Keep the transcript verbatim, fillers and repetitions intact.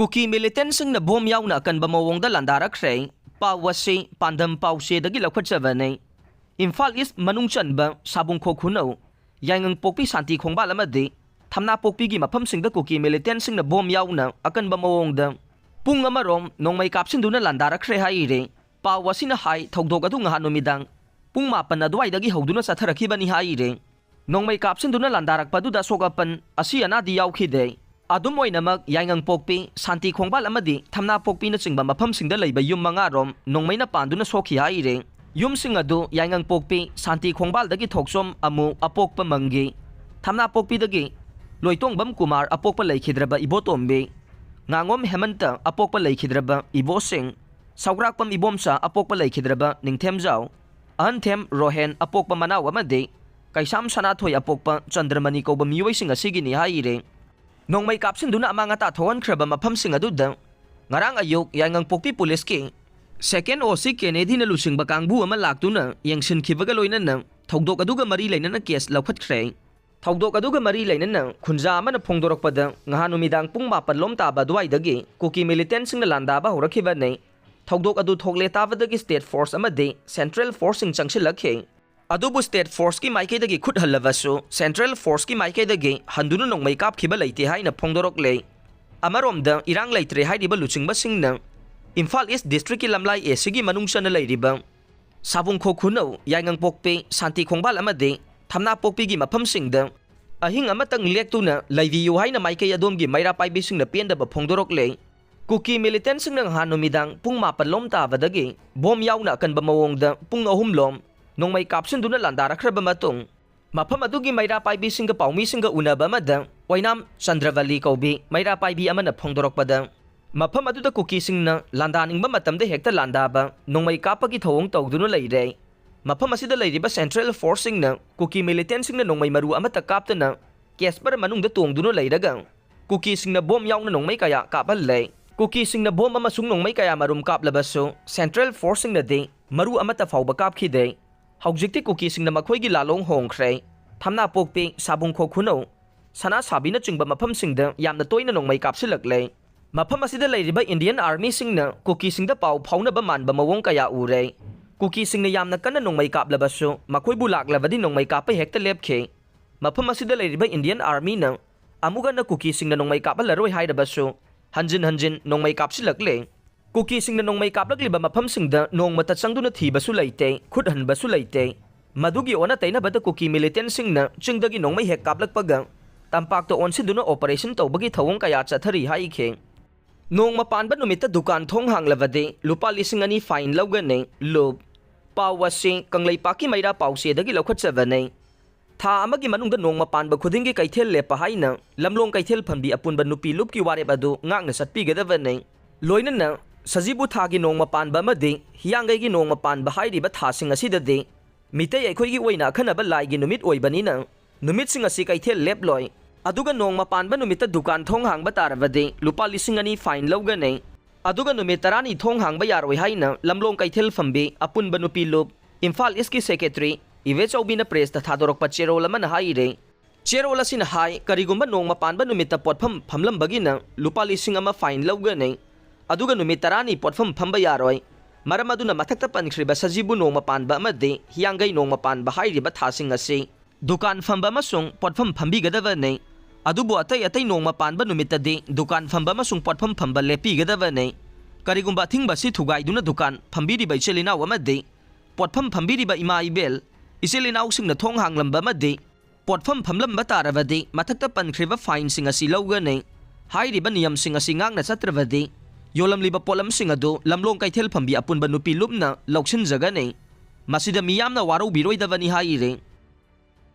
ꯀꯨꯀꯤ ꯃꯤꯂꯤꯇꯦꯟꯁꯤꯡꯅ bomb ꯌꯥꯎꯅ ꯑꯀꯟꯕ ꯃꯑꯣꯡꯗ ꯂꯥꯟꯗꯥꯔꯛꯈ꯭ꯔꯦ꯫ ꯄꯥꯎ ꯑꯁꯤ ꯄꯥꯟꯗꯝ ꯄꯥꯎꯆꯦꯗꯒꯤ ꯂꯧꯈꯠꯆꯕꯅꯤ꯫ ꯏꯝꯐꯥꯜ ꯏꯁ ꯃꯅꯨꯡ ꯆꯟꯕ ꯁꯥꯕꯨꯡꯈꯣꯛ ꯈꯨꯅꯧ ꯌꯥꯏꯉꯪꯄꯣꯛꯄꯤ ꯁꯥꯟꯇꯤ ꯈꯣꯡꯕꯥꯜ ꯑꯃꯗꯤ ꯊꯝꯅꯥꯄꯣꯛꯄꯤꯒꯤ ꯃꯐꯝꯁꯤꯡꯗ ꯀꯨꯀꯤ ꯃꯤꯂꯤꯇꯦꯟꯁꯤꯡꯅ ꯕꯣꯝ ꯌꯥꯎꯅ ꯑꯀꯟꯕ ꯃꯑꯣꯡꯗ ꯄꯨꯡ ꯑꯃꯔꯣꯝ ꯅꯣꯡꯃꯩ ꯀꯥꯞꯁꯤꯟꯗꯨꯅ ꯂꯥꯟꯗꯥꯔꯛꯈ꯭ꯔꯦ ꯍꯥꯏꯔꯤ꯫ ꯄꯥꯎ ꯑꯁꯤꯅ ꯍꯥꯏ, ꯊꯧꯗꯣꯛ ꯑꯗꯨ ꯉꯍꯥꯟ ꯅꯨꯃꯤꯗꯥꯡ ꯄꯨꯡ ꯃꯥꯄꯟ ꯑꯗꯨꯋꯥꯏꯗꯒꯤ ꯍꯧꯗꯨꯅ ꯆꯠꯊꯔꯛꯈꯤꯕꯅꯤ ꯍꯥꯏꯔꯤ꯫ ꯅꯣꯡꯃꯩ ꯀꯥꯞꯁꯤꯟꯗꯨꯅ ꯂꯥꯟꯗꯥꯔꯛꯄ ꯑꯗꯨꯗ ꯑꯁꯣꯛ ꯑꯄꯟ ꯑꯁꯤ ꯑꯅꯥꯗꯤ ꯌꯥꯎꯈꯤꯗꯦ꯫ ꯑꯗꯨꯝ ꯑꯣꯏꯅꯃꯛ, ꯌꯥꯏꯉꯪꯄꯣꯛꯄꯤ, ꯁꯥꯟꯇꯤ ꯈꯣꯡꯕꯥꯜ ꯑꯃꯗꯤ ꯊꯝꯅꯥꯄꯣꯛꯄꯤꯅꯆꯤꯡꯕ ꯃꯐꯝꯁꯤꯡꯗ ꯂꯩꯕ ꯌꯨꯝ ꯃꯉꯥꯔꯣꯝ ꯅꯣꯡꯃꯩꯅ ꯄꯥꯟꯗꯨꯅ ꯁꯣꯛꯈꯤ ꯍꯥꯏꯔꯤ꯫ ꯌꯨꯝꯁꯤꯡ ꯑꯗꯨ ꯌꯥꯏꯉꯪꯄꯣꯛꯄꯤ, ꯁꯥꯟꯇꯤ ꯈꯣꯡꯕꯥꯜꯗꯒꯤ ꯊꯣꯛꯆꯣꯝ ꯑꯃꯨ, ꯑꯄꯣꯛꯄ ꯃꯪꯒꯤ, ꯊꯝꯅꯥꯄꯣꯛꯄꯤꯗꯒꯤ ꯂꯣꯏꯇꯣꯡꯕꯝ ꯀꯨꯃꯥꯔ, ꯑꯄꯣꯛꯄ ꯂꯩꯈꯤꯗ꯭ꯔꯕ ꯏꯕꯣꯇꯣꯝꯕꯤ, ꯉꯥꯉꯣꯝ ꯍꯦꯃꯟꯇ, ꯑꯄꯣꯛꯄ ꯂꯩꯈꯤꯗ꯭ꯔꯕ ꯏꯕꯣꯁꯤꯡ, ꯁꯧꯒ꯭ꯔꯥꯛꯄꯝ ꯏꯕꯣꯝꯆꯥ, ꯑꯄꯣꯛꯄ ꯂꯩꯈꯤꯗ꯭ꯔꯕ ꯅꯤꯡꯊꯦꯝꯖꯥꯎ, ꯑꯍꯟꯊꯦꯝ ꯔꯣꯍꯦꯟ, ꯑꯄꯣꯛꯄ ꯃꯅꯥꯎ ꯑꯃꯗꯤ ꯀꯩꯁꯥꯝ ꯁꯅꯥꯊꯣꯏ, ꯑꯄꯣꯛꯄ ꯆꯟꯗ꯭ꯔꯃꯅꯤ ꯀꯧꯕ ꯃꯤꯑꯣꯏꯁꯤꯡ ꯑꯁꯤꯒꯤꯅꯤ ꯍꯥꯏꯔꯤ꯫ ꯅꯣꯡꯃꯩ ꯀꯥꯞꯁꯤꯟꯗꯨꯅ ꯑꯃꯥꯡ ꯑꯇꯥ ꯊꯣꯛꯍꯟꯈ꯭ꯔꯕ ꯃꯐꯝꯁꯤꯡ ꯑꯗꯨꯗ ꯉꯔꯥꯡ ꯑꯌꯨꯛ ꯌꯥꯏꯉꯪꯄꯣꯛꯄꯤ ꯄꯨꯂꯤꯁꯀꯤ ꯁꯦꯀꯦꯟ ꯑꯣ ꯁꯤ ꯀꯦꯅꯦꯗꯤꯅ ꯂꯨꯆꯤꯡꯕ ꯀꯥꯡꯕꯨ ꯑꯃ ꯂꯥꯛꯇꯨꯅ ꯌꯦꯡꯁꯤꯟꯈꯤꯕꯒ ꯂꯣꯏꯅꯅ ꯊꯧꯗꯣꯛ ꯑꯗꯨꯒ ꯃꯔꯤ ꯂꯩꯅꯅ ꯀꯦꯁ ꯂꯧꯈꯠꯈ꯭ꯔꯦ꯫ ꯊꯧꯗꯣꯛ ꯑꯗꯨꯒ ꯃꯔꯤ ꯂꯩꯅꯅ ꯈꯨꯟꯖꯥ ꯑꯃꯅ ꯐꯣꯡꯗꯣꯔꯛꯄꯗ, ꯉꯍꯥꯟ ꯅꯨꯃꯤꯗꯥꯡ ꯄꯨꯡ ꯃꯥꯄꯟ ꯂꯣꯝ ꯇꯥꯕ ꯑꯗꯨꯋꯥꯏꯗꯒꯤ ꯀꯨꯀꯤ ꯃꯤꯂꯤꯇꯦꯟꯁꯤꯡꯅ ꯂꯥꯟꯗꯥꯕ ꯍꯧꯔꯛꯈꯤꯕꯅꯤ꯫ ꯊꯧꯗꯣꯛ ꯑꯗꯨ ꯊꯣꯛꯂꯦ ꯇꯥꯕꯗꯒꯤ ꯁ꯭ꯇꯦꯠ ꯐꯣꯔꯁ ꯑꯃꯗꯤ ꯁꯦꯟꯇ꯭ꯔꯦꯜ ꯐꯣꯔꯁꯁꯤꯡ ꯆꯪꯁꯤꯜꯂꯛꯈꯤ꯫ ꯑꯗꯨꯕꯨ ꯁ꯭ꯇꯦꯠ ꯐꯣꯔꯁꯀꯤ ꯃꯥꯏꯀꯩꯗꯒꯤ ꯈꯨꯠ ꯍꯜꯂꯕꯁꯨ, ꯁꯦꯟꯇ꯭ꯔꯦꯜ ꯐꯣꯔꯁꯀꯤ ꯃꯥꯏꯀꯩꯗꯒꯤ ꯍꯟꯗꯨꯅ ꯅꯣꯡꯃꯩ ꯀꯥꯞꯈꯤꯕ ꯂꯩꯇꯦ ꯍꯥꯏꯅ ꯐꯣꯡꯗꯣꯔꯛꯂꯦ꯫ ꯑꯃꯔꯣꯝꯗ, ꯏꯔꯥꯡ ꯂꯩꯇ꯭ꯔꯦ ꯍꯥꯏꯔꯤꯕ ꯂꯨꯆꯤꯡꯕꯁꯤꯡꯅ ꯏꯝꯐꯥꯜ ꯏꯁ ꯗꯤꯁꯇ꯭ꯔꯤꯛꯀꯤ ꯂꯝꯂꯥꯏ ꯑꯦ ꯁꯤꯒꯤ ꯃꯅꯨꯡ ꯆꯟꯅ ꯂꯩꯔꯤꯕ ꯁꯥꯕꯨꯡꯈꯣꯛ ꯈꯨꯅꯧ, ꯌꯥꯏꯉꯪꯄꯣꯛꯄꯤ, ꯁꯥꯟꯇꯤ ꯈꯣꯡꯕꯥꯜ ꯑꯃꯗꯤ ꯊꯝꯅꯥꯄꯣꯛꯄꯤꯒꯤ ꯃꯐꯝꯁꯤꯡꯗ ꯑꯍꯤꯡ ꯑꯃꯇꯪ ꯂꯦꯛꯇꯨꯅ ꯂꯩꯕꯤꯌꯨ ꯍꯥꯏꯅ ꯃꯥꯏꯀꯩ ꯑꯗꯣꯝꯒꯤ ꯃꯩꯔꯥ ꯄꯥꯏꯕꯤꯁꯤꯡꯅ ꯄꯦꯟꯗꯕ ꯐꯣꯡꯗꯣꯔꯛꯂꯦ꯫ ꯀꯨꯀꯤ ꯃꯤꯂꯤꯇꯦꯟꯁꯤꯡꯅ ꯅꯍꯥꯟ ꯅꯨꯃꯤꯗꯥꯡ ꯄꯨꯡ ꯃꯥꯄꯟ ꯂꯣꯝ ꯇꯥꯕꯗꯒꯤ ꯕꯣꯝ ꯌꯥꯎꯅ ꯑꯀꯟꯕ ꯃꯑꯣꯡꯗ ꯄꯨꯡ ꯑꯍꯨꯝ ꯂꯣꯝ ꯅꯣꯡꯃꯩ ꯀꯥꯞꯁꯤꯟꯗꯨꯅ ꯂꯥꯟꯗꯥꯔꯛꯈ꯭ꯔꯕ ꯃꯇꯨꯡ, ꯃꯐꯝ ꯑꯗꯨꯒꯤ ꯃꯩꯔꯥ ꯄꯥꯏꯕꯤꯁꯤꯡꯒ ꯄꯥꯎꯃꯤꯁꯤꯡꯒ ꯎꯅꯕ ꯑꯃꯗ ꯑꯣꯏꯅꯥꯝ ꯆꯟꯗ꯭ꯔꯕꯂꯤ ꯀꯧꯕꯤ ꯃꯩꯔꯥ ꯄꯥꯏꯕꯤ ꯑꯃꯅ ꯐꯣꯡꯗꯣꯔꯛꯄꯗ, ꯃꯐꯝ ꯑꯗꯨꯗ ꯀꯨꯀꯤꯁꯤꯡꯅ ꯂꯥꯟꯗꯥꯅꯤꯡꯕ ꯃꯇꯝꯗ ꯍꯦꯛꯇ ꯂꯥꯟꯗꯥꯕ, ꯅꯣꯡꯃꯩ ꯀꯥꯞꯄꯒꯤ ꯊꯧꯑꯣꯡ ꯇꯧꯗꯨꯅ ꯂꯩꯔꯦ꯫ ꯃꯐꯝ ꯑꯁꯤꯗ ꯂꯩꯔꯤꯕ ꯁꯦꯟꯇ꯭ꯔꯦꯜ ꯐꯣꯔꯁꯁꯤꯡꯅ ꯀꯨꯀꯤ ꯃꯤꯂꯤꯇꯦꯟꯁꯤꯡꯅ ꯅꯣꯡꯃꯩ ꯃꯔꯨ ꯑꯃꯠꯇ ꯀꯥꯞꯇꯅ ꯀꯦꯁꯄꯔ ꯃꯅꯨꯡꯗ ꯇꯣꯡꯗꯨꯅ ꯂꯩꯔꯒ, ꯀꯨꯀꯤꯁꯤꯡꯅ ꯕꯣꯝ ꯌꯥꯎꯅ ꯅꯣꯡꯃꯩ ꯀꯌꯥ ꯀꯥꯞꯍꯜꯂꯦ꯫ ꯀꯨꯀꯤꯁꯤꯡꯅ ꯕꯣꯝ ꯑꯃꯁꯨꯡ ꯅꯣꯡꯃꯩ ꯀꯌꯥ ꯃꯔꯨꯝ ꯀꯥꯞꯂꯕꯁꯨ, ꯁꯦꯟꯇ꯭ꯔꯦꯜ ꯐꯣꯔꯁꯁꯤꯡꯅꯗꯤ ꯃꯔꯨ ꯑꯃꯠꯇ ꯐꯥꯎꯕ ꯀꯥꯞꯈꯤꯗꯦ꯫ ꯍꯧꯖꯤꯛꯇꯤ ꯀꯨꯀꯤꯁꯤꯡꯅ ꯃꯈꯣꯏꯒꯤ ꯂꯥꯂꯣꯡ ꯍꯣꯡꯈ꯭ꯔꯦ꯫ ꯊꯝꯅꯥꯄꯣꯛꯄꯤ, ꯁꯥꯕꯨꯡꯈꯣꯛ ꯈꯨꯅꯧ, ꯁꯅꯥꯁꯥꯕꯤꯅꯆꯤꯡꯕ ꯃꯐꯝꯁꯤꯡꯗ ꯌꯥꯝꯅ ꯇꯣꯏꯅ ꯅꯣꯡꯃꯩ ꯀꯥꯞꯁꯤꯜꯂꯛꯂꯦ꯫ ꯃꯐꯝ ꯑꯁꯤꯗ ꯂꯩꯔꯤꯕ Indian Armyꯁꯤꯡꯅ ꯀꯨꯀꯤꯁꯤꯡꯗ ꯄꯥꯎ ꯐꯥꯎꯅꯕ ꯃꯥꯟꯕ ꯃꯑꯣꯡ ꯀꯌꯥ ꯎꯔꯦ꯫ ꯀꯨꯀꯤꯁꯤꯡꯅ ꯌꯥꯝꯅ ꯀꯟꯅ ꯅꯣꯡꯃꯩ ꯀꯥꯞꯂꯕꯁꯨ, ꯃꯈꯣꯏꯕꯨ ꯂꯥꯛꯂꯕꯗꯤ ꯅꯣꯡꯃꯩ ꯀꯥꯞꯄ ꯍꯦꯛꯇ ꯂꯦꯞꯈꯤ꯫ ꯃꯐꯝ ꯑꯁꯤꯗ ꯂꯩꯔꯤꯕ Indian Armyꯅ ꯑꯃꯨꯛ ꯍꯟꯅ ꯀꯨꯀꯤꯁꯤꯡꯅ ꯅꯣꯡꯃꯩ ꯀꯥꯞꯍꯜꯂꯔꯣꯏ ꯍꯥꯏꯔꯕꯁꯨ, ꯍꯟꯖꯤꯟ ꯍꯟꯖꯤꯟ ꯅꯣꯡꯃꯩ ꯀꯥꯞꯁꯤꯜꯂꯛꯂꯦ꯫ ꯀꯨꯀꯤꯁꯤꯡꯅ ꯅꯣꯡꯃꯩ ꯀꯥꯞꯂꯛꯂꯤꯕ ꯃꯐꯝꯁꯤꯡꯗ ꯅꯣꯡꯃꯇ ꯆꯪꯗꯨꯅ ꯊꯤꯕꯁꯨ ꯂꯩꯇꯦ, ꯈꯨꯠ ꯍꯟꯕꯁꯨ ꯂꯩꯇꯦ꯫ ꯃꯗꯨꯒꯤ ꯑꯣꯟꯅ ꯇꯩꯅꯕꯗ ꯀꯨꯀꯤ militantꯁꯤꯡꯅ ꯆꯤꯡꯗꯒꯤ ꯅꯣꯡꯃꯩ ꯍꯦꯛ ꯀꯥꯞꯂꯛꯄꯒ ꯇꯝꯄꯥꯛꯇ ꯑꯣꯟꯁꯤꯟꯗꯨꯅ operation ꯇꯧꯕꯒꯤ ꯊꯧꯑꯣꯡ ꯀꯌꯥ ꯆꯠꯊꯔꯤ ꯍꯥꯏꯈꯤ꯫ ꯅꯣꯡꯃ ꯄꯥꯟꯕ ꯅꯨꯃꯤꯠꯇ ꯗꯨꯀꯥꯟ ꯊꯣꯡ ꯍꯥꯡꯂꯕꯗꯤ ꯂꯨꯄꯥ ꯂꯤꯁꯤꯡ ꯑꯅꯤ fine ꯂꯧꯒꯅꯤ꯫ ꯂꯨꯞ꯫ ꯄꯥꯎ ꯑꯁꯤ ꯀꯪꯂꯩꯄꯥꯛꯀꯤ ꯃꯩꯔꯥ ꯄꯥꯎꯆꯦꯗꯒꯤ ꯂꯧꯈꯠꯆꯕꯅꯤ꯫ ꯊꯥ ꯑꯃꯒꯤ ꯃꯅꯨꯡꯗ ꯅꯣꯡꯃ ꯄꯥꯟꯕ ꯈꯨꯗꯤꯡꯒꯤ ꯀꯩꯊꯦꯜ ꯂꯦꯞꯄ ꯍꯥꯏꯅ ꯂꯝꯂꯣꯡ ꯀꯩꯊꯦꯜ ꯐꯝꯕꯤ ꯑꯄꯨꯟꯕ ꯅꯨꯄꯤ ꯂꯨꯞꯀꯤ ꯋꯥꯔꯦꯞ ꯑꯗꯨ ꯉꯥꯛꯅ ꯆꯠꯄꯤꯒꯗꯕꯅꯤ꯫ ꯂꯣꯏꯅꯅ ꯁꯖꯤꯕꯨ ꯊꯥꯒꯤ ꯅꯣꯡꯃ ꯄꯥꯟꯕ ꯑꯃꯗꯤ ꯍꯤꯌꯥꯡꯒꯩꯒꯤ ꯅꯣꯡꯃ ꯄꯥꯟꯕ ꯍꯥꯏꯔꯤꯕ ꯊꯥꯁꯤꯡ ꯑꯁꯤꯗꯗꯤ ꯃꯤꯇꯩ ꯑꯩꯈꯣꯏꯒꯤ ꯑꯣꯏꯅ ꯑꯈꯟꯅꯕ ꯂꯥꯏꯒꯤ ꯅꯨꯃꯤꯠ ꯑꯣꯏꯕꯅꯤꯅ ꯅꯨꯃꯤꯠꯁꯤꯡ ꯑꯁꯤ ꯀꯩꯊꯦꯜ ꯂꯦꯞꯂꯣꯏ꯫ ꯑꯗꯨꯒ ꯅꯣꯡꯃ ꯄꯥꯟꯕ ꯅꯨꯃꯤꯠꯇ ꯗꯨꯀꯥꯟ ꯊꯣꯡ ꯍꯥꯡꯕ ꯇꯥꯔꯕꯗꯤ ꯂꯨꯄꯥ ꯂꯤꯁꯤꯡ ꯑꯅꯤ fine ꯂꯧꯒꯅꯤ꯫ ꯑꯗꯨꯒ ꯅꯨꯃꯤꯠ ꯇꯔꯥꯅꯤ ꯊꯣꯡ ꯍꯥꯡꯕ ꯌꯥꯔꯣꯏ ꯍꯥꯏꯅ ꯂꯝꯂꯣꯡ ꯀꯩꯊꯦꯜ ꯐꯝꯕꯤ ꯑꯄꯨꯟꯕ ꯅꯨꯄꯤ ꯂꯨꯞ, ꯏꯝꯐꯥꯜ ꯏꯁꯀꯤ secretary ꯏꯕꯦꯆꯧꯕꯤꯅ pressꯇ ꯊꯥꯗꯣꯔꯛꯄ ꯆꯦꯔꯣꯜ ꯑꯃꯅ ꯍꯥꯏꯔꯤ꯫ ꯆꯦꯔꯣꯜ ꯑꯁꯤꯅ ꯍꯥꯏ, ꯀꯔꯤꯒꯨꯝꯕ ꯅꯣꯡꯃ ꯄꯥꯟꯕ ꯅꯨꯃꯤꯠꯇ ꯄꯣꯠꯐꯝ ꯐꯝꯂꯝꯕꯒꯤꯅ ꯂꯨꯄꯥ ꯂꯤꯁꯤꯡ ꯑꯃ fine ꯂꯧꯒꯅꯤ꯫ ꯑꯗꯨꯒ ꯅꯨꯃꯤꯠ ꯇꯔꯥꯅꯤ ꯄꯣꯠꯐꯝ ꯐꯝꯕ ꯌꯥꯔꯣꯏ꯫ ꯃꯔꯝ ꯑꯗꯨꯅ ꯃꯊꯛꯇ ꯄꯟꯈ꯭ꯔꯤꯕ ꯁꯖꯤꯕꯨ ꯅꯣꯡꯃ ꯄꯥꯟꯕ ꯑꯃꯗꯤ ꯍꯤꯌꯥꯡꯒꯩ ꯅꯣꯡꯃ ꯄꯥꯟꯕ ꯍꯥꯏꯔꯤꯕ ꯊꯥꯁꯤꯡ ꯑꯁꯤ ꯗꯨꯀꯥꯟ ꯐꯝꯕ ꯑꯃꯁꯨꯡ ꯄꯣꯠꯐꯝ ꯐꯝꯕꯤꯒꯗꯕꯅꯤ꯫ ꯑꯗꯨꯕꯨ ꯑꯇꯩ ꯑꯇꯩ ꯅꯣꯡꯃ ꯄꯥꯟꯕ ꯅꯨꯃꯤꯠꯇꯗꯤ ꯗꯨꯀꯥꯟ ꯐꯝꯕ ꯑꯃꯁꯨꯡ ꯄꯣꯠꯐꯝ ꯐꯝꯕ ꯂꯦꯞꯄꯤꯒꯗꯕꯅꯤ꯫ ꯀꯔꯤꯒꯨꯝꯕ ꯑꯊꯤꯡꯕ ꯑꯁꯤ ꯊꯨꯒꯥꯏꯗꯨꯅ ꯗꯨꯀꯥꯟ ꯐꯝꯕꯤꯔꯤꯕ ꯏꯆꯤꯜ ꯏꯅꯥꯎ ꯑꯃꯗꯤ ꯄꯣꯠꯐꯝ ꯐꯝꯕꯤꯔꯤꯕ ꯏꯃꯥ ꯏꯕꯦꯜ, ꯏꯆꯤꯜ ꯏꯅꯥꯎꯁꯤꯡꯅ ꯊꯣꯡ ꯍꯥꯡꯂꯝꯕ ꯑꯃꯗꯤ ꯄꯣꯠꯐꯝ ꯐꯝꯂꯝꯕ ꯇꯥꯔꯕꯗꯤ ꯃꯊꯛꯇ ꯄꯟꯈ꯭ꯔꯤꯕ fineꯁꯤꯡ ꯑꯁꯤ ꯂꯧꯒꯅꯤ꯫ ꯍꯥꯏꯔꯤꯕ ꯅꯤꯌꯝꯁꯤꯡ ꯑꯁꯤ ꯉꯥꯛꯅ ꯆꯠꯇ꯭ꯔꯕꯗꯤ ꯌꯣꯜꯂꯝꯂꯤꯕ ꯄꯣꯠꯂꯝꯁꯤꯡ ꯑꯗꯨ ꯂꯝꯂꯣꯡ ꯀꯩꯊꯦꯜ ꯐꯝꯕꯤ ꯑꯄꯨꯟꯕ ꯅꯨꯄꯤ ꯂꯨꯞꯅ ꯂꯧꯁꯤꯟꯖꯒꯅꯤ꯫ ꯃꯁꯤꯗ ꯃꯤꯌꯥꯝꯅ ꯋꯥꯔꯧꯕꯤꯔꯣꯏꯗꯕꯅꯤ ꯍꯥꯏꯔꯤ꯫